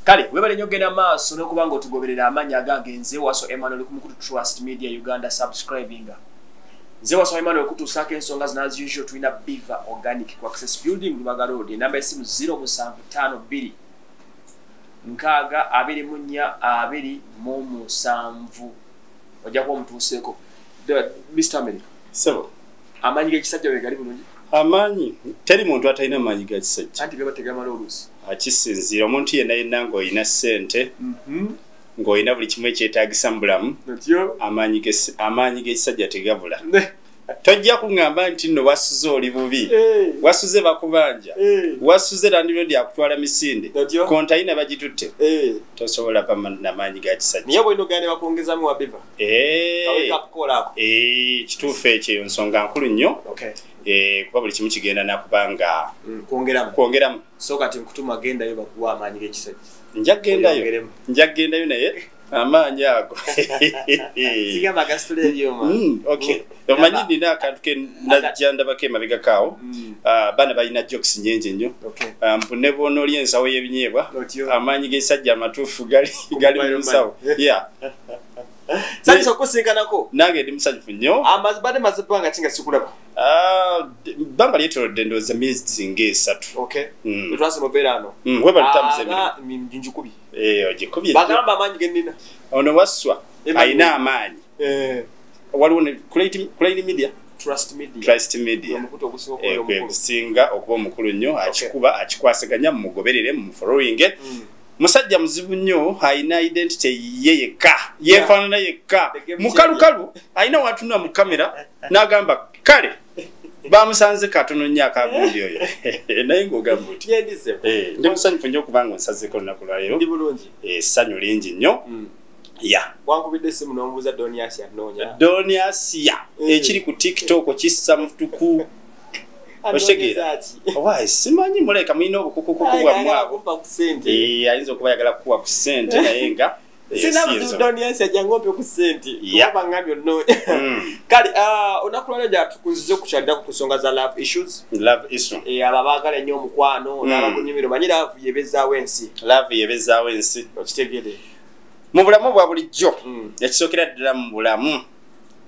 Kale webale nnyo ogenda maaso n'okuba nga otugoberera. Amannya agange nze Waso Emmanuel ku mukutu Trust Media Uganda. Subscribinga. Nze Waso Emmanuel okutuusaako ensonga zino. As usual, tulina Biva Organic ku Access Building, Lubaga Road. Enamba y'essimu 0752 6 24 27. Ojja kuba omutuuseeko. Mr America. Sebo. Amaanyi g'ekisajja we gali bulungi? Amaanyi, teri muntu atalina maanyi ga kisajja. Anti gaba tegamala oluusi. Akisinziira omuntu yenna yenna ng'olina ssente, ng'olina buli kimu ekyetaagisa mu bulamu, Otyo. amaanyi g'ekisajja tegabula. Tojja kuŋŋamba nti nno wasuze oli bubi, wasuze bakubanja, wasuze landlord akutwala misinde, Otyo. kontayina bagitutte, tosobola ba namaanyi ga kisajja. Naye bwolina ogenda ne bakwongezamu wa Biva kawekakukoolaako. Kituufu ekyo, eyo nsonga nkulu nnyo. Kuba buli kimu kigenda nakubanga Kwongeramu. Kwongeramu. So kati nkutuma, gendayo bakuwa amaanyi g'ekisajja. Nja kugendayo. Oyongeremu. Nja kugendayo, naye amaanyi ago Sigamba agasitula ebyuma. Okay, omanyi nina akantu ke najja ndabako emabega kaawo. Ah, baana balina jokes nyingi nnyo. Ah, mbu ne bw'onoolya ensawo y'ebinyeebwa, Otyo. amaanyi g'ekisajja amatuufu gali mu mobile nsawo. money. Yeah. Sanyusa okusinkanako. Nange ndi musanyufu nnyo. Badde maze ebbanga ki nga sikulaba? Ah, bbanga lyetolodde, ndowooza myezi nga 3. Twasoma obeera ano. Webale tambuza emirimu. Njikubi. Eh, ogikubye. Bagamba amaanyi gennina. Ono Wasswa Emmanuel. alina amaanyi. Waliwo ne Clyde Media. Trust Media. Trust Media. Omukutu ogusinga okubeera Kwe omukulu. gusinga okuba omukulu nnyo. Akikuba, akikwasaganya, mumugoberere, mumufollowinge. Musajja muzibu nnyo, alina identity ye yekka, yeefaanana yekka. The game. Mukalukalu, alina watunula mu kamera n'agamba kale bamusanze katono nnyo akagundi oyo, naye ng'ogamba oti Yendize. Ndi musanyufu nnyo okubanga onsazeeko olunaku lwaleero. Ndi bulungi. Essanyu lingi nnyo ya. Wankubidde essimu n'ombuuza Doniasi anoonya. Doniasia. Ekiri ku TikTok kissa mutuku, okitegeera? Anoonyeza ki? Owa simanyi, muleka mulina obukukukuku bwammwe abo. Kumpa ku ssente. Ayinza okuba ayagala kukuwa ku ssente, naye nga Sina si buzibu. ensonga. Doniasi ajja ngompe ku ssente. Kuba ngambye onnoonya. Kale olunaku lwaleero gyatukunzize okukyalirako ku nsonga za love issues. Love issue. Abo abaagala ennyo omukwano n'abagunyumira, omanyi love yebezaawo ensi. Love yebezaawo ensi. Okitegere? Mu bulamu bwa bulijjo, ekisookera ddala mu bulamu,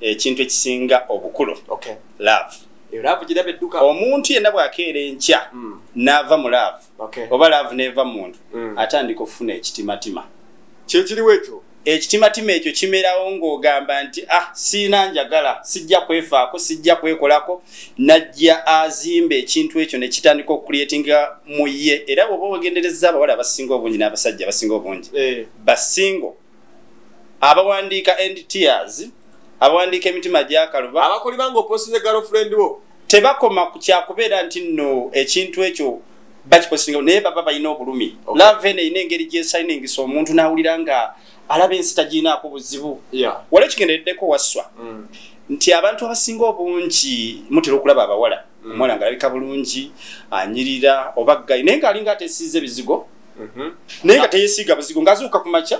ekintu ekisinga obukulu, love. Eyo love giraba edduka. Omuntu yenna bw'akeera enkya n'ava mu love, oba love n'eva mu muntu, atandika okufuna ekitimatima. Kyekiriwo ekyo. Ekitimatima ekyo kimerawo ng'ogamba nti, "Ah, siina njagala, sijja kwefaako, sijja kwekolako." Najja azimba ekintu ekyo ne kitandika okucreatinga mu ye. Era bw'oba wegendereza, abawala abasinga obungi n'abasajja abasinga obungi basingo abawandiika end tears, abawandiika emitima gyakaluba, Abakoli bange oposize girlfriend wo. Tebakoma ku kyakubeera nti nno ekintu ekyo bakipositinga, naye baba balina obulumi. Love eno erina engeri gyesayiningisa omuntu n'awulira nga alaba ensi tagirinaako buzibu. Wali ekigendereddeko, Wasswa, nti abantu abasinga obungi mutera okulaba abawala, omuwala ng'alabika bulungi, anyirira, oba guy, naye ng'alinga ateesiiza ebizigo, naye nga teyesiiga buzigo, ng'azuuka ku makya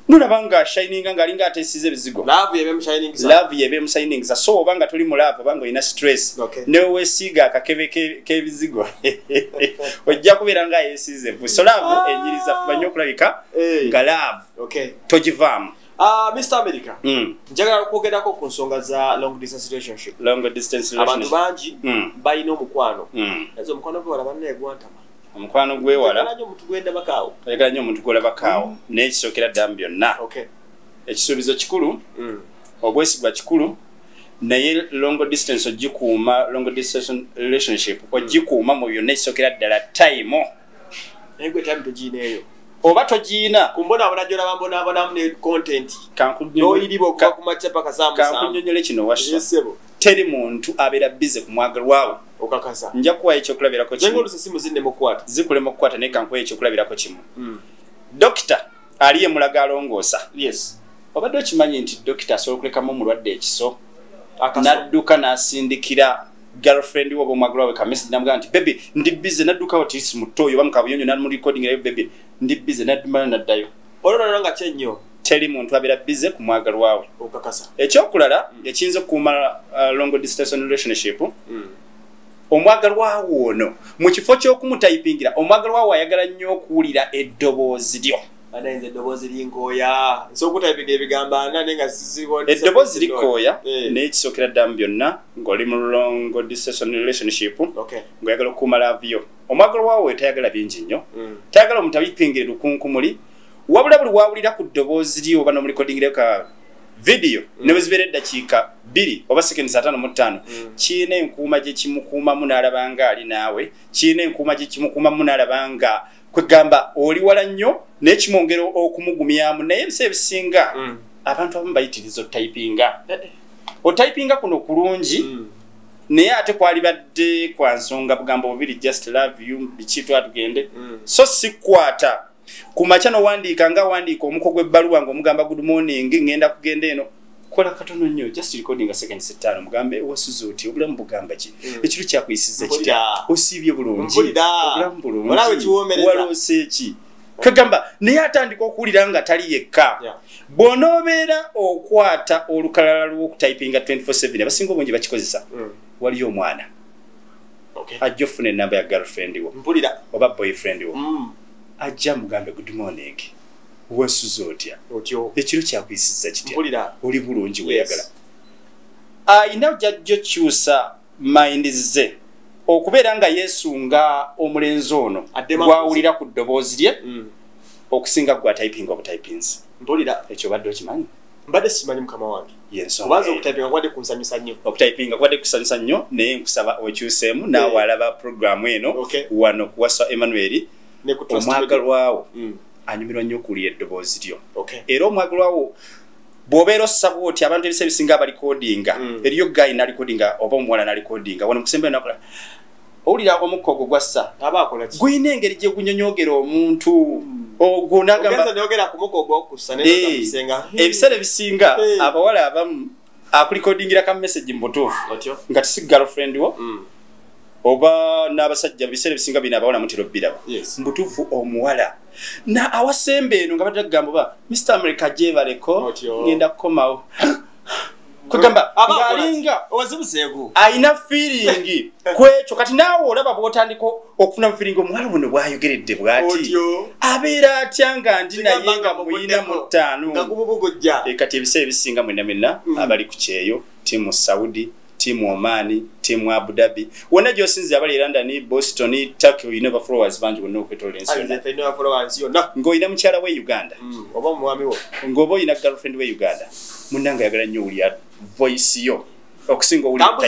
nolaba nga shininga ng'alinga ateesiiza ebizigo. Love yebemushiningisa. Love yebemushiningisa. So oba nga toli mu love, oba nga olina stress, neweesiiga akakebe k'ebizigo, ojja kubeera nga yeesiiza evvu. So love enyiriza. Fuba nnyo okulabika nga love togivaamu. Mr America, njagala kwogerako ku nsonga za long distance relationship. Long distance Abantu relationship. bangi balina omukwano, naye omukwano gwewala bannaye gwantama. Omukwano gwewala. Njagala nnyo omuntu gwendabakaawo. Oyagala nnyo omuntu gwolabakaawo, naye ekisookera ddala mu byonna, ekisuubizo kikulu, obwesigwa kikulu, naye long distance ogikuuma, long distance relationship ogikuuma mu byonna, ekisookera ddala time. Naye gwe time togiineeyo. Oba togiina. Kumbonaabona gyolaba mbonaabonamu ne content n'oyiriba okuva ku makya paka saa 7. Kankunyonyole kino, Wasswa. Esebo. Teri muntu abeera busy ku mwagalwawe. Okakasa? Nja kuwayo ekyokulabirako Zenga kimu. olusi esimu zinnema okukwata. Zikulema okukwata, naye kankuwa ekyokulabirako kimu. Dokita ali emulaga alongoosa. Obadde okimanyi nti dokita asobola okulekamu omulwadde ekiso, Akaso. nadduka n'asindikira girlfriend we oba omwagalwa we kamessage, namugamba nti, "Baby, ndi busy," naddukawo tisi mutoyo oba mukabuyonjo namurecordingirayo, "Baby, ndi busy," naddumala naddayo? Ololona nga kyenyo. Teri muntu abeera busy ku mwagalwawe. Okakasa? Ekyokulala ekiyinza okukuuma long distance relationship, Omwagalwawo ono mu kifo ky'okumutayipingira, omwagalwawo ayagala nnyo okuwulira eddoboozi lyo. Nze eddoboozi linkooya, nsobola okutayipinga ebigambo ana naye nga eddoboozi likooya. Naye kisookera ddala byonna ng'oli mu long distance relationship, ng'oyagala okukuuma love yo, omwagalwawo tayagala bingi nnyo, tayagala omutayipingire lukunkumuli, wabula buli wawulira ku ddoboozi lyo oba n'omulikodingireko ka vidiyo, ne bwe zibeera eddakiika 2 oba seconds 55, kirina enkuuma gye kimukuumamu n'alaba nga ali naawe, kirina enkuuma gye kimukuumamu n'alaba nga kwegamba oli wala nnyo, naye kimwongera okumugumyamu. Naye ebiseera ebisinga abantu abamu bayitiriza otayipinga. Otayipinga kuno kulungi, naye ate kwalibadde kwa nsonga bugambo bubiri, just love you, biki, twatugende. So sikwata ku makya nowandiika nga wandiika omuko gw'ebbaluwa ng'omugamba good morning, ngenda kugenda eno, kola katono nnyo, just recording a seconds 5, mugambe wasuze oti, obulamu bugamba ki, ekiro kyakuyisiza kitya, osiibye bulungi, obulamu bulungi, waloose ki, kagamba. Naye atandika okuwulira nga tali yekka. Bw'onoobeera okwata olukalala lw'okutayipinga 24/7, abasinga obungi bakikozesa, waliyo omwana ajja ofuna enamba ya girlfriend wo oba boyfriend wo, ajja mugambe good morning, wasuze otya, ekiro kyakuyisiza kitya, oli bulungi, weyagala. Ayina jajjo kyusa mind ze okubeera nga yeesunga omulenzi ono gwawulira ku ddoboozi lye okusinga gwa typing obutayipinzi. Ekyo obadde okimanyi? Mbadde simanyi, mukama wange. Kubanza okutayipinga kubadde kunsanyusa nnyo. Okutayipinga kubadde kusanyusa nnyo, naye nkusaba okyuseemu naawe alaba programu eno wano ku Waswa Emmanuel. Omwagalwawo anyumirwa nnyo okuwulira eddoboozi lyo. Era omwagalwawo bw'obeera osaba oti, abantu ebiseera ebisinga abalikodinga, eriyo guy nalikodinga oba omuwala nalikodinga wano mukusembayo nakola, owulira omukka ogwo gwassa gulina engeri gye gunyonyogera omuntu ogwo nagamba. Ebiseera ebisinga abawala abamu akulikodingira ka message mu butuufu nga tisi girlfriend wo, oba n'abasajja biseera ebisinga bino abawala mutera obbiraba. Mu butuufu omuwala na awasemba eno nga badde kugamba oba Mr America gyebaleko, ngenda kukomawo, kugamba ng'alinga ayina feeling kwekyo. Kati naawe olaba bw'otandika okufuna feeling, omuwala ono bw'ayogeredde bw'ati abeera atya nga ndi naye nga muyina mu ttaano. Kati ebiseera ebisinga mwenna mwenna abali ku kyeyo, team Saudi, team Oman, team Abu Dhabi, wonna gy'osinzira, abali e London, Boston, Turkey, olina ba followers bangi bonna okwetolola ensi yonna, ng'olina mukyala we Uganda ng'oba olina girlfriend we Uganda, munnange ayagala nnyo owulira voice yo okusinga owulira.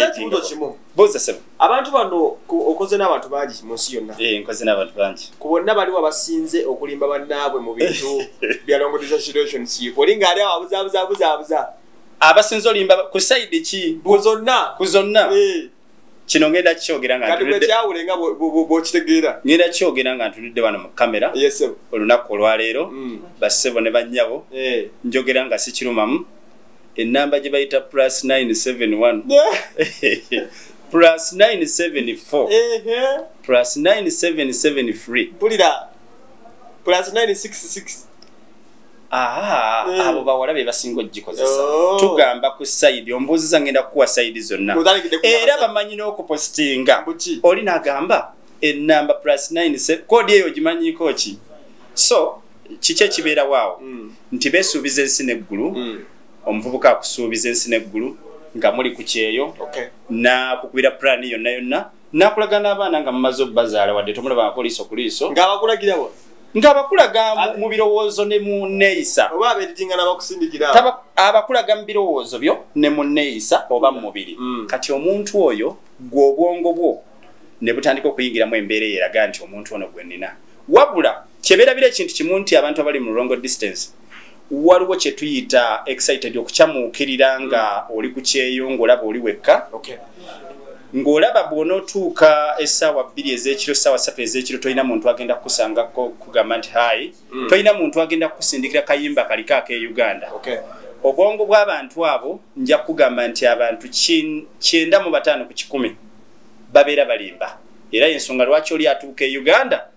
Buuza sebo. Abantu bano, okoze n'abantu bangi mu nsi yonna. Nkoze n'abantu bangi. Ku bonna baliwo abasinze okulimba bannaabwe mu bintu bya long distance relationship? Oli ng'ali awo abuzaabuzaabuzaabuza. Abasinze olimba ku side ki? Ku zonna. Ku zonna? Kino ngenda kyogera nga kyawule nga bwokitegeera. Ngenda kyogera nga ntunudde wano mu kamera olunaku olwaleero. Bassebo ne bannyabo, njogera nga sikirumamu, enamba gye bayita +971 +974 +9773. Mpulira +966. Abo bawala be basinga ogikozesa. Tugamba ku side ombuuziza, ngenda kukuwa side zonna. Era bamanyi n'okupositinga, oli nagamba enamba +9 code eyo ogimanyiiko ki? So kiki ekibeerawo awo? Nti beesuubiza ensi n'eggulu. Omuvubuka akusuubiza ensi n'eggulu nga muli ku kyeyo, nakukubira pulaani yonna yonna, nakulaga n'abaana nga mumaze obbazaala, wadde tomulabangako liiso ku liiso. Ng'abakulagirawo. Ng'abakulaga mu birowoozo ne mu neeyisa. Oba abeeditinga n'abakusindikira. Abakulaga mu birowoozo byo ne mu neeyisa oba mu mubiri. Kati omuntu oyo gwe obwongo bwo ne butandika okuyingiramu embeera eyo eraga nti omuntu ono gwe nnina. Wabula kyebeerabira ekintu kimu, nti abantu abali mu long distance, waliwo kye tuyita excited, okukyamuukirira nga oli ku kyeyo, ng'olaba oli wekka, ng'olaba bw'onootuuka essaawa 2 ez'ekiro, essaawa 3 ez'ekiro, tolina muntu agenda kukusangako kugamba nti hi, tolina muntu agenda kukusindikira kayimba kaliko ak'e Uganda. Obwongo bw'abantu abo, nja kugamba nti abantu 95 ku 100 babeera balimba. Era ensonga lwaki oli atuuka e Uganda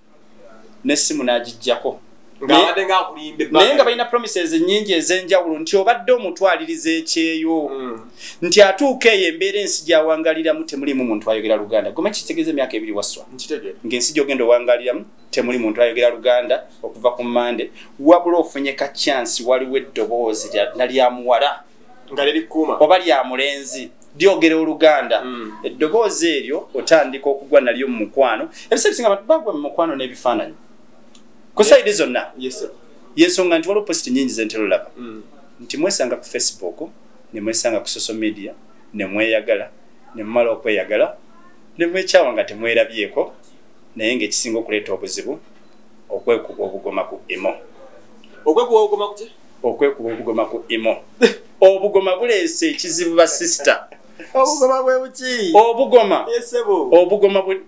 n'essimu n'agijjako. Naye nga balina promises nnyingi ez'enjawulo nti obadde omutwaliriza ekyeyo, nti atuuka eyo embeera ensi gy'awangaliramu temulimu muntu ayogera Luganda. Goma kitegeeza emyaka 2 waswa ng'ensi gy'ogenda owangaliramu temuli muntu ayogera Luganda okuva ku Mande, wabula ofunye ka chance, waliwo eddoboozi nalya muwala nga lirikuuma oba lya mulenzi lyogera Oluganda. Eddoboozi eryo otandika okugwa nalyo mu mukwano. Ebiseera ebisinga abantu bagwa mu mukwano n'ebifaananyi ku sayidi zonna. Yensonga nti waliwo post nnyingi ze ntera olaba nti mwesanga ku Facebook, ne mwesanga ku social media, ne mweyagala, ne mumala okweyagala ne mwekyawa nga temwerabyeko, naye ng'ekisinga okuleeta obuzibu okwekuba obugoma ku imo. Okwekuba obugoma ku ki? Okwekuba obugoma ku imo. Obugoma buleese ekizibu ba sister. Obugoma bwe buki? Obugoma. Obugoma bwe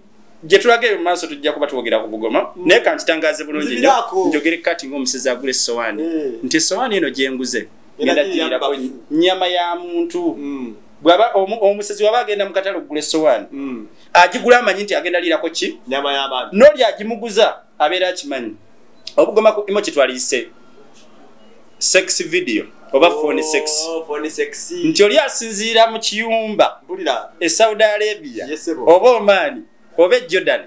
gye tulaga eyo mu maaso tujja kuba twogera ku bugoma, naye kankitangaze bulungi nnyo, njogere kati ng'omusezi agula essowaani nti essowaani eno gye nguze ngenda girirako nnyama ya muntu. Bw'aba omusezi waba agenda mu katale okugula essowaani, agigula amanyi nti agenda liirako ki? Nnyama y'abantu. N'oli agimuguza abeera akimanyi. Obugoma ku imo kitwalise sex video oba phone sex. Phone sex. Nti oli asinziira mu kiyumba e Saudi Arabia oba Oman oba e Jordan.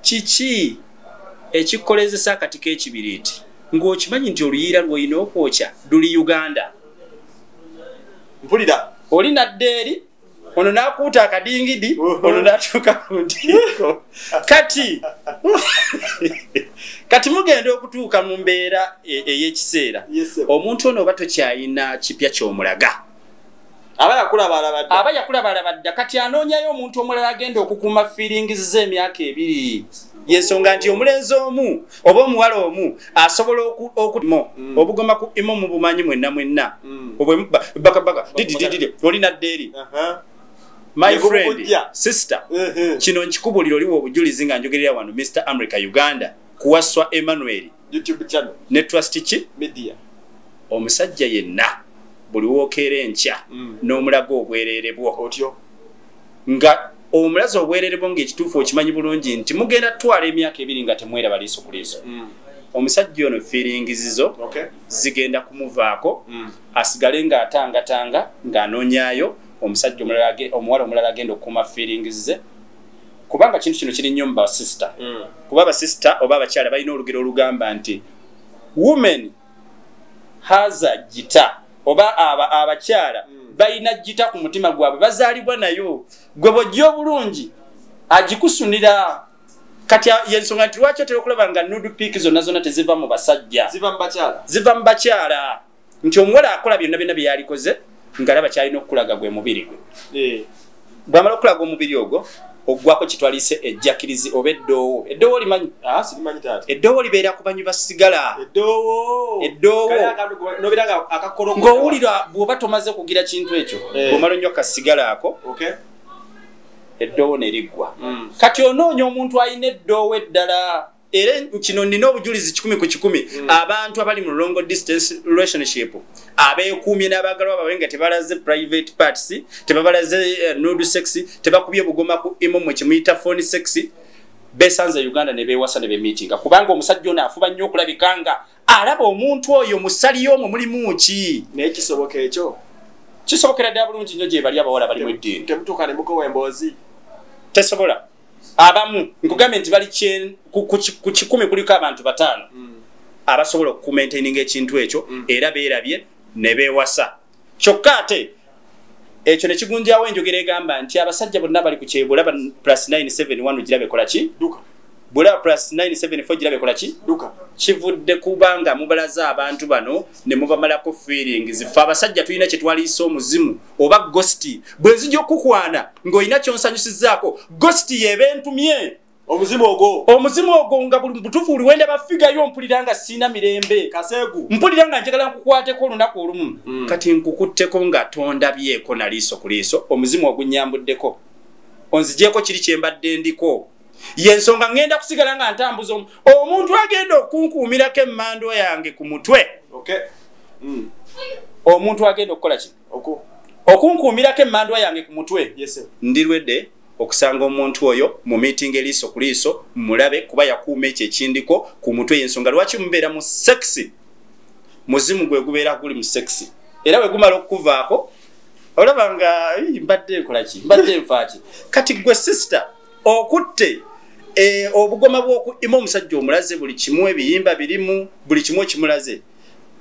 Kiki ekikolezesa akati k'ekibiriiti ng'okimanyi nti oluyiira lw'olina okwokya luli Uganda? Mpulira. Oli nadda eri, ono n'akuuta akadingidi, ono n'atuuka ku ntiiko. Kati mugenda okutuuka mu mbeera ey'ekiseera. Omuntu ono oba tokyayina kipya ky'omulaga. Aba yakulaba alabadda. Kati anoonyayo omuntu omulala agenda okukuuma feelings ze emyaka 2. Yensonga nti omulenzi omu oba omuwala omu asobola okutmo obugoma ku imo mu bumanyi mwenna mwenna. Obwe baka didi oli nadda eri. My friend, sister, kino nkikubulira oliwo obujulizi nga njogerera wano Mr. America Uganda kuwaswa Emmanuel YouTube channel ne Trust ki Media. Omusajja yenna buli wookeera enkya n'omulaga obwereere bwo otyo nga omulaze obwereere bwo ng'ekituufu okimanyi bulungi nti mugenda tutwala emyaka 2 nga temweraba liiso ku liiso. Omusajja ono feelings zo zigenda kumuvaako, asigale ng'atangatanga ng'anoonyaayo omusajja omulala, omuwala omulala agenda okukuuma feelings ze. Kubanga kintu kino kiri nnyo mu basista. Kuba abasista oba abakyala balina olugero olugamba nti women has a guitar, oba abakyala balina gita ku mutima gwabwe, bazaalibwa nayo. Gwe bw'ojja obulungi agikusunira. Kati yensonga nti lwaki otera okulaba nga nude pic zonna zonna teziva mu basajja, ziva mu bakyala. Nti omuwala akola byonna byonna bye yalikoze ng'alaba kyalina okukulaga gwe mubiri gwe. Bw'amala okulaga omubiri ogwo ogwako kitwalise ejjakirizi oba eddoowo. Eddoowo limanyi? Sirimanyi taata. Eddoowo libeera ku banywi ba sigala. Eddoowo. Eddoowo. Ng'owulira bw'oba tomaze kugira kintu ekyo, bw'omala onywa kasigala ako, eddoowo ne liggwa. Kati onoonya omuntu alina eddoowo eddala. Era kino nnina obujulizi 100 ku 100. Abantu abali mu long distance relationship abeekuumye n'abaagalwa baabwe nga tebalaze private parts, tebabalaze nude sex, tebakubye bugoma ku imo mwe kimuyita phone sex, besanze Uganda ne beewasa ne bemeetinga. Kubanga omusajja ono afuba nnyo okulabika nga alaba omuntu oyo musali omwo mulimu ki. Naye kisoboka ekyo? Kisobokera ddala bulungi nnyo gye bali abawala bali mu eddiini. Temutuuka ne mukowa emboozi. Tesobola. Abamu nkugambye nti bali ku 100 kuliko abantu 5 abasobola okumaintaininga ekintu ekyo, era beerabye ne beewasa. Kyokka ate ekyo ne kigunjawo enjogera egamba nti abasajja bonna bali ku kyebulaba plus 971 gira bekola ki? Duka. Bula plus 974 gira bekola ki? Duka. Kivudde kubanga mubalaza abantu bano ne mubamalako feelings. Ffe abasajja tulina kye twaliisa omuzimu oba ghost. Bwe nzija okukwana ng'olina ky'onsanyusizzaako, ghost y'eba entumye. Omuzimu ogwo. Omuzimu ogwo nga buli butuufu buli wenda bafigayo mpulira nga sirina mirembe. Kaseegu. Mpulira nga njagala nkukwateko olunaku olumu. Kati nkukutteko nga tondabyeko na liiso ku liiso, omuzimu ogunyambuddeko. Onzigyeko kiri kye mbadde ndiko. Yensonga ngenda kusigala nga ntambuza omuntu agenda okunkuumirako emmando yange ku mutwe. Omuntu agenda okukola ki? Okunkuumirako emmando yange ku mutwe. Yes. Ndirwedde okusanga omuntu oyo mu meeting eriiso ku liiso, mulabe, kuba yakuuma ekyo ekindiko ku mutwe. Y'ensonga lwaki mubeera mu sex, muzimu gwe gubeera guli mu sex, era bwe gumala okukuvaako olaba nga mbadde nkola ki, mbadde nfa ki. Kati gwe sister okutte obugoma bw'okuima omusajja, omulaze buli kimu, ebiyimba birimu, buli kimu okimulaze,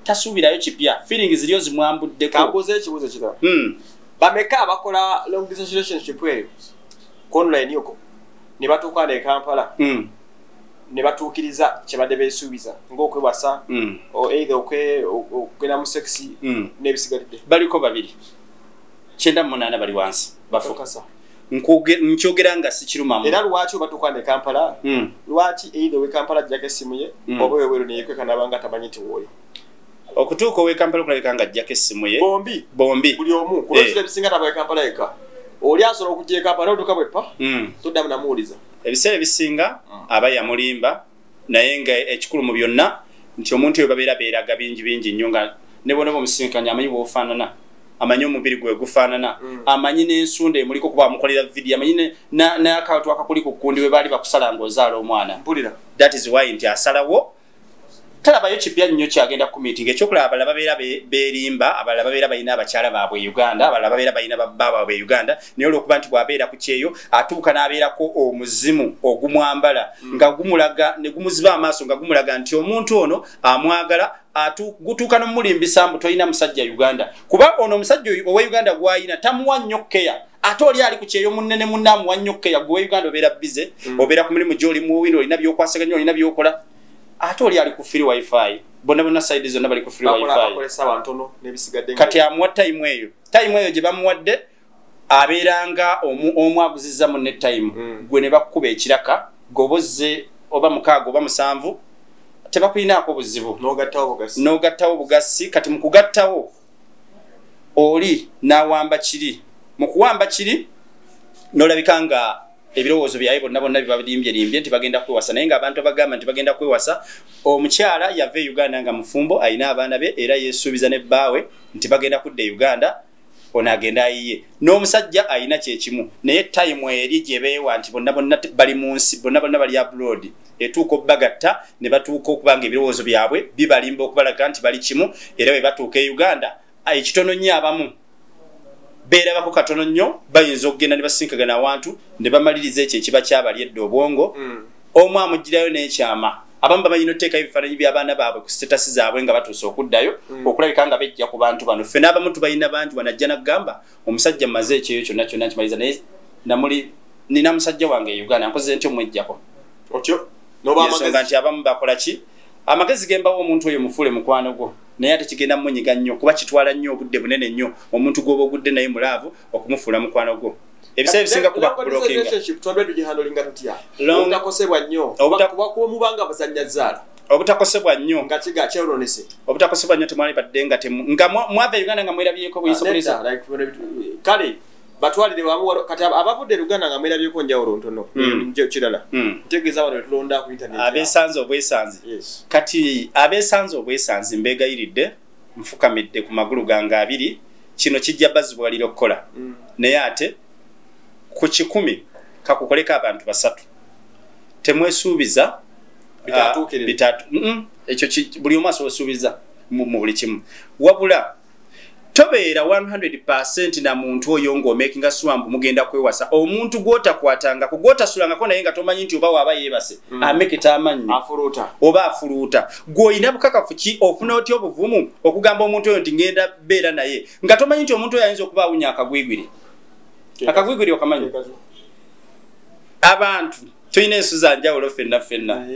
tasuubirayo kipya, feelings ziriyo zimwambuddeko. Kambuuze ekibuuzo kirala. Bameka abakola long distance relationship eyo ku online okwo ne batuuka ne Kampala ne batuukiriza kyebadde beesuubiza ng'okwewasa either okugenda mu sex n'ebisigalidde? Baliko babiri, 98 bali wansi bafu. Nkyogera nga sikirumamu. Era lwaki obatuuka ne Kampala, lwaki either owe Kampala ajjako essimu ye oba webweru neyekweka nabanga tamanyi nti wooli? Okutuuka owe Kampala okulabika nga ajjako essimu ye. Bombi. Bombi. Buli omu, kuba ebisinga taba e Kampala yekka. Oli asobola okujja e Kampala otuuka bweppa toddamu namuwuliza. Ebiseera ebisinga aba yamulimba, naye nga ekikulu mu byonna nti omuntu oyo babeera beeraga bingi bingi nnyo, nga ne bona bomusinkanya amanyi bw'ofaanana, amanyi omubiri gwe gufaanana, amanyi n'ensunda emuliko kuba amukolera vidiyo, amanyi n'akantu akakuli ku kkundi we baali bakusala ng'ozaala omwana. That is why nti asalawo talabayo kipya nnyo kyagenda ku meeting. Ekyokulaba, abalala babeera beerimba, abalala babeera balina abakyala baabwe e Uganda, abalala babeera balina babba baabwe e Uganda, naye olwokuba nti bw'abeera ku kyeyo atuuka n'abeerako omuzimu ogumwambala nga gumulaga ne gumuziba amaaso, nga gumulaga nti omuntu ono amwagala, gutuuka n'omulimbisa mbu tolina musajja Uganda, kuba ono omusajja owe Uganda gw'ayina tamuwa nnyo keya, ate oli ali ku kyeyo munene munne amuwa nnyo keya. Gwe owe Uganda obeera busy, obeera ku mulimu gy'oli muwino, olina by'okwasaganya, olina by'okola, ate oli ali ku free wifi. Bonna bonna side zonna bali ku free wifi. Kati amuwa time eyo, time eyo gye bamuwadde abeeranga omu aguzizza munne time. Gwe ne bakukuba ekiraka gobozze oba 6 oba 7, tebakulinaako buzibu, n'ogattawo bugasi. Kati mu kugattawo oli n'awamba kiri, mu kuwamba kiri n'olabika nga ebirowoozo byaye bonna bonna bibalimbye nti bagenda kwewasa, naye ng'abantu abagamba nti bagenda kwewasa, omukyala yava e Uganda nga mufumbo, alina abaana be, era yeesuubiza ne bbaawe nti bagenda kudda e Uganda, ono agenda ayiye, n'omusajja alina kyekimu, naye time eri gye beewa nti bonna bonna bali mu nsi, bonna bonna bali abroad, etuuka obbagatta ne batuuka okuba nga ebirowoozo byabwe bibalimba okubalaga nti bali kimu. Era bwe batuuka e Uganda, ekitono nnyo abamu beerabako katono nnyo, bayinza okugenda ne basinkagana awantu ne bamaliriza ekyo ekiba kyabali edda obwongo. Omu amugirayo n'ekyama, abamu bamanyi n'okuteekayo ebifaananyi by'abaana baabwe ku status zaabwe nga batuuse okuddayo, okulabika nga bejja ku bantu bano. Ffe n'abamu tubalina bangi, wanajja n'agamba omusajja mmaze ekyeyo kyonna kyonna nkimaliza, naye namuli nina musajja wange e Uganda, nkoze ntyo mwejjako. Otyo ensonga nti abamu bakola ki? Amagezi gembawo, omuntu oyo mufuule mukwano gwo, naye ate kigenda munyiga nnyo, kuba kitwala nnyo obudde bunene nnyo omuntu gw'oba ogudde naye mu love okumufuula mukwano gwo. Ebiseera ebisinga kuba kublockinga. Obutakosebwa nnyo, kuba bazannya zaala. Obutakosebwa nnyo. Nga kiga kyeronese. Obutakosebwa nnyo, temwali badde nga nga mwava e Uganda nga mwerabyeko buyisa bulisa. Kale batwalire wamu. Kati abavudde Uganda nga mwerabyeko njawulo ntono kirala, ntegeeza wano tulonda ku internet. Abeesanze obwesanze. Kati abeesanze obwesanzi, mbeegayiridde, nfukamidde ku magulu gange abiri, kino kijja bazibwalira okukola, naye ate ku 100 kakukoleko abantu 3. Temwesuubiza bitatu. Ekyo buli omu asobola osuubiza mu buli kimu, wabula tobeera 100% na muntu oyo ng'omakinga sure mbu mugenda kwewasa. Omuntu gw'otakwatangako, gw'otasulangako naye, nga tomanyi nti oba waaba yeebase ameketa amannyo oba afuluuta, gw'olina bukakafu ki? Ofuna otya obuvumu okugamba omuntu oyo nti ngenda beera naye, nga tomanyi nti omuntu oyo ayinza okuba awunya akagwigwiri? Akagwigwiri okamanyi? Abantu tulina ensu za njawulo ffenna ffenna.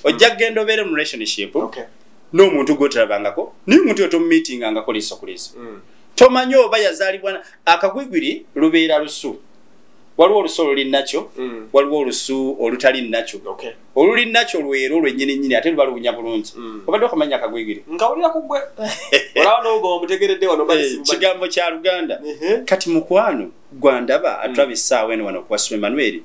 Ojja kugenda obeere mu relationship n'omuntu gw'otalabangako, naye omuntu oyo tomumeetingangako liiso ku liiso, tomanyi oba yazaalibwa. Akagwigwiri lubeera lusu, waliwo olusu oluli nakyo, waliwo olusu olutali nakyo. Oluli nakyo lwero lwennyini nnyini, ate luba luwunya bulungi. Obadde okamanya akagwigwiri? Nkawulira ku ggwe, olaba n'ogoma mutegeredde wano. Kigambo kya Luganda. Kati mukwano gwandaba atulaba essaawa eno wano kuwa Emmanuel,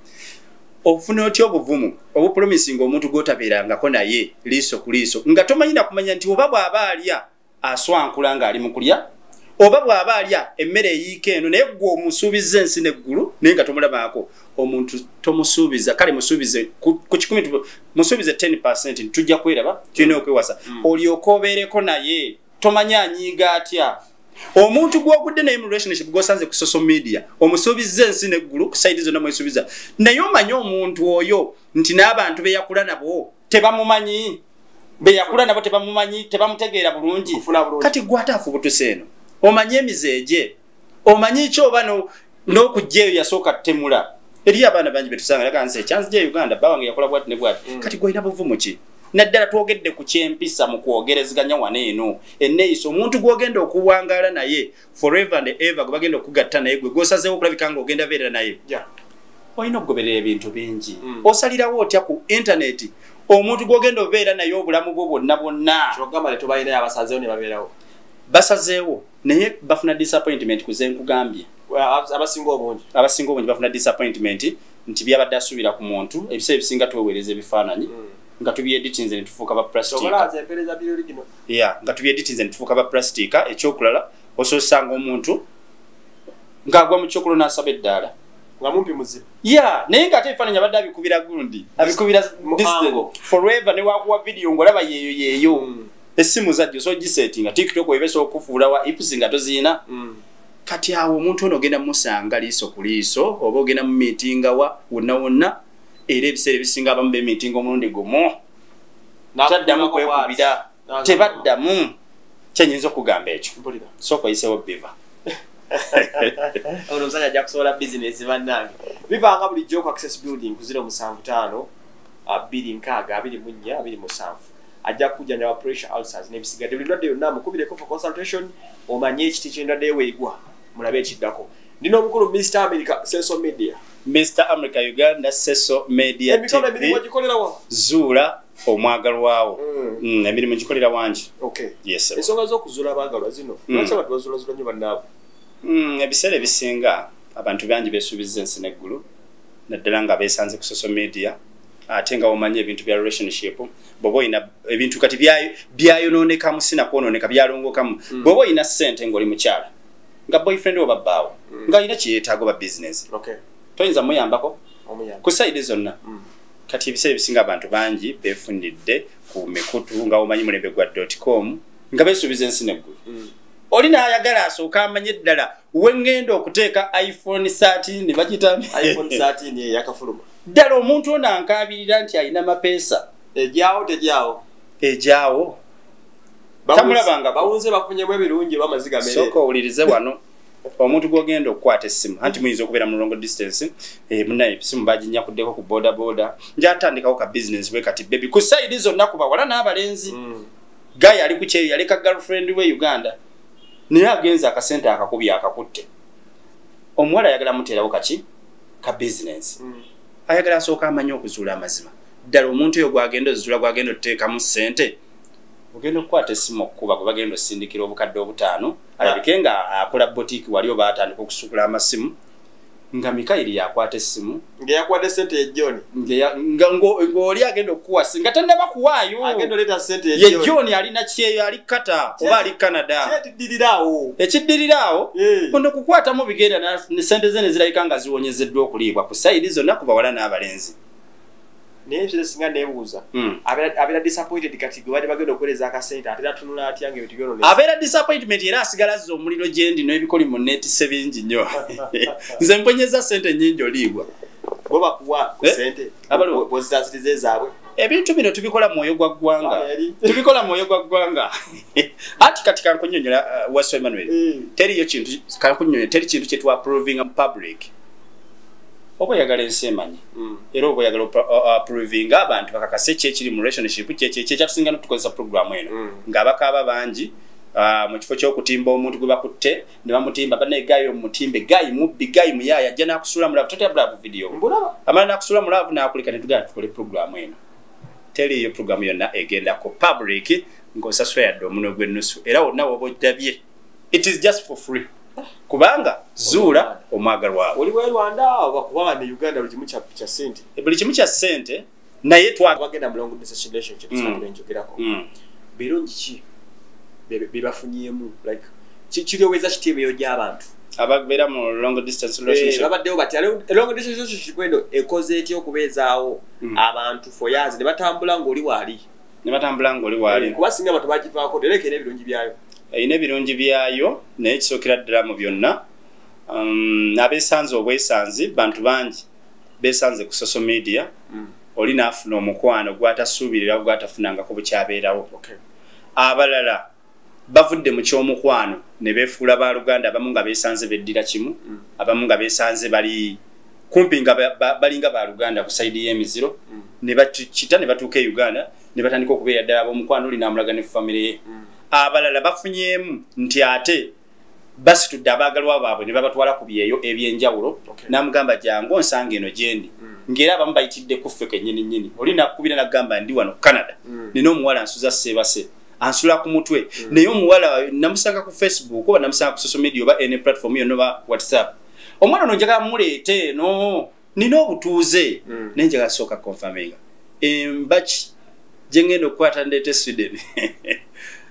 ofuna otya obuvumu obupromisinga omuntu gw'otabeerangako naye liiso ku liiso, nga tomanyi nakumanya nti oba bw'aba alya aswankula ng'ali mu kulya, oba bw'aba alya emmere eyiika eno, naye gwe omusuubizza ensi n'eggulu Naye nga tomulabaako omuntu, tomusuubiza. Kale musuubize ku 100, musuubize 10% tujja kweraba, tulina okwewasa. Olyoke obeereko naye, tomanya anyiiga atya. Omuntu gwogudde naye mu relationship, gwosanze ku social media, omusuubiza ensi neggulu, ku side zonna mwesuubiza, naye omanye omuntu oyo nti n'abantu beyakula nabo tebamumanyi, beyakula nabo tebamumanyi, tebamutegeera bulungi. Kati gwate afubutuse eno, omanye emize gye, omanyi ki oba n'okujja eyo yasooka ttemula. Eriyo abaana bangi betusanga laga nze ekyanzija e Uganda, bba wange yakola bwati ne bwati. Kati gwolina buvumu ki? Naddala twogedde ku kyempisa mu kwogerezeganya wano eno, enneeyisa. Omuntu gw'ogenda okuwangaala naye forever and ever, gwe bagenda okugatta naye, gwe gwosazeewo okulabika nga ogenda beerera naye, olina okugoberera ebintu bingi. Osalirawo otya ku intaneti omuntu gw'ogenda obeera naye obulamu bwo bwonna bwonna? Basazeewo, naye bafuna disappointment kuze nkugambye. Abasinga obungi Abasinga obungi bafuna disappointment nti byabadde asuubira ku muntu. Ebiseera ebisinga tweweereza ebifaananyi nga tubyeditinze ne tufuuka ba plastic. Yeah, nga tubyeditinze ne tufuuka ba plastic. Ekyokulala, ososanga omuntu ng'agwa mu kyokulo n'asaba eddaala. Nga mumpi muzibu. Yeah, naye ng'ate ebifaananyi abadde abikubira gundi, abikubira forever, ne wakuwa video ng'olaba yeeyo yeeyo. Essimu zajjo so gisetinga TikTok ebesa okufuula wa ipusi nga toziina. Kati awo omuntu ono ogenda musanga liiso ku liiso, oba ogenda mu miitinga wa wonna wonna, era ebiseera ebisinga abamu bemiitinga omulundi gumu, taddamu kwekubira, tebaddamu. Kyenyinza okugamba ekyo, sooka oyisewo biva. Ono omusajja ajja kusobola bizinesi bannange. Bivanga bulijjo ku Access Building ku 075 260 24 27. Ajja kukujjanjaba pressure ulcers n'ebisigadde, buli ndwadde yonna. Mukubireko for consultation, omanye ekiti ky'endwadde yo weegwa, mulabe ekiddako. Ndina omukulu Mr America Senso Media. Mr America Uganda Seso Media. Emikono, emirimu ogikolera wa? Zuula omwagalwawo. Emirimu gikolera wangi. Okay. Yes. Ensonga z'okuzuula abaagalwa zino, lwaki abantu bazuulazula nnyo bannaabwe? Ebiseera ebisinga abantu bangi besuubiza ensi neggulu, naddala nga beesanze ku social media, ate nga omanyi ebintu bya relationship, bw'oba olina ebintu kati byayonoonekamu, sinakwonooneka, byalongokamu. Bw'oba olina ssente ng'oli mukyala, nga boyfriend oba bbaawo ng'alina kyeyeetaaga oba business, toyinza muyambako ku side zonna. Kati ebiseera ebisinga abantu bangi beefunidde ku mikutu, nga omanyi mulembe gwa .com, nga beesuubiza ensi neggulu. Oli naayagala asooka amanye eddala weŋŋenda okuteeka iPhone 13 bagita. iPhone 13 eyakafuluma. Ddala omuntu ono ankaabirira nti alina mapeesa. Ejyawo tejyawo? Ejyawo. Tamulabangako. Bawunze bafunyemu ebirungi bamaziga mere. Sooka owulirize wano. Omuntu gwogenda okukwata essimu, anti muyinza okubeera mu long distance, munaye esimu baginyakuddeko ku boda boda, njatandikawo ka business bwe kati baby, ku side zonna, ku bawala n'abalenzi. Guy ali ku kyeyo, yaleka girlfriend we Uganda, naye agenze akasente akakubi akakutte. Omuwala ayagala muteerawo kaki ka business. Ayagala asooka amanye okuzuula amazima ddala omuntu oyo gwagenda ozizula, gwagenda otuteekamu ssente. Ogenda okukwata essimu okukuba, gwe bagenda osindikira 5000, alabike nga akola botiiki wali oba atandika okusukula amasimu, nga Mikayiri yakwata essimu. Ng'eyakuwadde sente ye John. Ng'oli agenda okukuwa nga tannaba kuwaayo. Agenda oleeta sente ye ye John. John alina kyeyo, ali Kata oba ali Canada. Kyetiddiriraawo. Ekiddiriraawo, ono kukwatamu bigenda ne sente ze ne zirabika nga ziwonyezeddwa okuliibwa ku side zonna, ku bawala n'abalenzi. Naye ebiseera singa neebuuza, abeera disappointed kati gwe bali bagenda okuweereza akasente, ate atunula atya nga ebintu byononese? Abeera disappointment, era asigala azza omuliro gye ndi n'ebikoli mu neetisse bingi nnyo. Nze mponyeza sente nnyingi oliibwa. Bo bakuwa ku Eh? sente Abaliwo. bwozitaasiriza ezaabwe. Ebintu bino tubikola mwoyo gwa ggwanga. Ah, eri. Tubikola mwoyo gwa ggwanga. Anti kati kankunyonyola, Waso Emmanuel, teriyo kintu, kankunyonyola, teri kintu kyetwaprovinga mu public. Oba oyagala ensi emanyi, era oba oyagala approvinga abantu bakakase ki ekiri mu relationship, kyekyatusinga notukozesa programu eno. Ng'abakaaba bangi, mu kifo ky'okutimba omuntu gwe bakutte ne bamutimba, banaye guy omutimbe, guy mubbi, guy muyaaya, ajja n'akusuula mu love. Totya bulaavu video? Mbulaba. Amala n'akusuula mu love n'akuleka, ne tugala tukole programu eno. Teriiyo programu yonna egenda ku public ng'osasula yadde omunwe gw'ennusu, era wonna woba odabye, it is just for free, kubanga zuula omwagalwawo. Oli we Rwanda oba kuba wano e Uganda buli kimu kya sente. Buli kimu kya ssente, naye twa Abagenda mu long distance relationships, kati benjogerako, birungi ki bye bafunyemu? Like kiryoweza kiti emyoyo gy'abantu? Ababeera mu long distance relationship babaddewo batya? Long distance relationship eno ekoze etya okubeezaawo abantu for years ne batambula ng'oli waali? Ne batambula ng'oli waali. Kuba singa abantu bagivaako, dereka erina ebirungi byayo. Erina ebirungi byayo, naye kisookera ddala mu byonna, abeesanze obwesanzi, bantu bangi beesanze ku social media. Oli n'afuna omukwano gwatasuubirira, gwatafunangako bukyabeerawo. Abalala bavudde mu kyomukwano ne beefuula baluganda, abamu nga beesanze beddira kimu, abamu nga beesanze bali kumpi nga balinga baluganda ku side y'emiziro, ne bakita ne batuuka e Uganda ne batandika okubeera ddala ab'omukwano, oli n'amulaga ne famire ye. Abalala bafunyeemu nti ate basitudde abaagalwa baabwe ne babatwala ku byeyo ebyenjawulo, n'amugamba jangu onsanga eno gyendi, ng'era abamu bayitidde ku ffe kennyini nnyini. Oli nakubira nagamba ndi wano Canada, nina omuwala nsuza seebase, ansula ku mutwe, naye omuwala namusanga ku Facebook oba namusanga ku social media oba any platform yonna oba WhatsApp. Omwana ono njagala muleete eno, nina obutuuze, naye njagala sooka confirminga embaki gye ngenda okukwata ndeete Sweden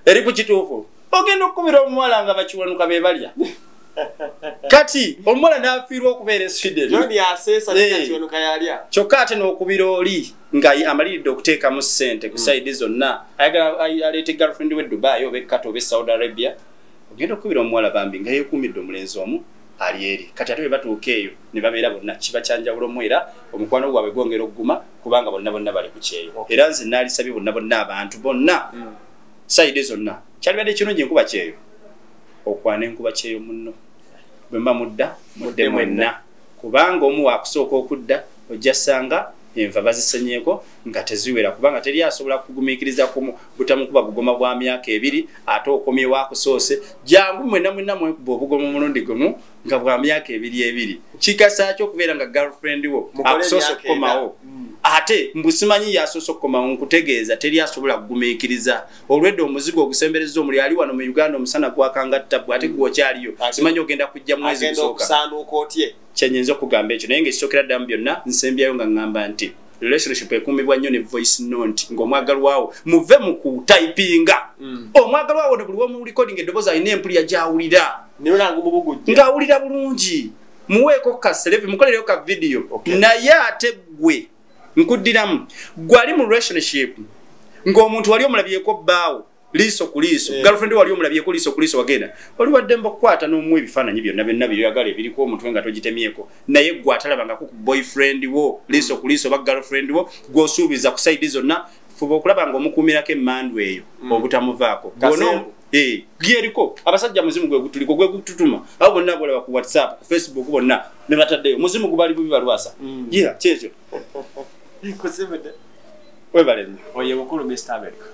eri ku kituufu. Ogenda okukubira omuwala nga bakiwanuka be balya. Kati omuwala n'afiirwa okubeera e Sweden. Kyokka ate n'okubira oli nga amaliridde okuteekamu ssente ku side zonna, ayagala aleete girlfriend we Dubai oba e Qatar oba e Saudi Arabia. Ogenda okukubira omuwala bambi nga yeekuumidde omulenzi omu ali eri. Kati ate bwe batuuka eyo ne babeera bonna, kiba kyanjawulo mu era omukwano gwabwe gwongera okuguma kubanga bonna bonna bali ku kyeyo. Era nze naalisabye bonna bonna abantu bonna side zonna, kyalibadde kirungi enkuba kyeyo okwana enkuba kyeyo munno, bwe mba mudda mudde mwenna, kubanga omu waakusooka okudda ojja ssanga enva bazisenyeeko nga teziwera, kubanga teri asobola kugumiikiriza butamukuba bugoma bwa myaka 2 ate okomyewo akusoose. Jangu mwenna mwenna mwekuba obugoma omulundi gumu nga bwa myaka 2 Kikasa ki okubeera nga girlfriend wo akusoose okukomawo, ate mbu simanyi yasoose okukomawo? Nkutegeeza teri asobola kugumiikiriza. Olwedde omuzigo ogusembereza omuli ali wano mu Uganda, omusana gwakanga ttabu, ate gwe okyaliyo simanyi ogenda kujja mwezi gusooka. Kyenyinza okugamba ekyo, naye ng'ekisookera ddala mu byonna nsembyayo nga ŋŋamba nti relationship ekuumibwa nnyo ne voice note ng'omwagalwawo. Muve mu kutypinga. Omwagalwawo ne buli womu recording eddoboozi alina empulira gy'awulira ng'awulira bulungi. Muweeko ka selfie, mukolereyo ka video. Naye ate gwe nkuddiramu, gwe ali mu relationship ng'omuntu wali omulabyeko bbaawo liiso ku liiso, girlfriend wali omulabyeko liiso ku liiso, wagenda oli waddemba okukwata n'omuwa ebifaananyi byonna byonna byoyagala ebiriko omutwe nga togitemyeko, naye gwe atalabangako ku boyfriend wo liiso ku liiso oba girlfriend wo gw'osuubiza ku side zonna, fuba okulaba ng'omukuumirako emmandu eyo obutamuvaako. Gyeriko abasajja muzimu gwe gutuliko, gwe gututuma abo bonna bolaba ku WhatsApp, ku Facebook, bonna ne bataddeyo muzimu gubali bubi balwasa. Yeah, kyekyo. Webale nnyo. Oye mukulu Mr America.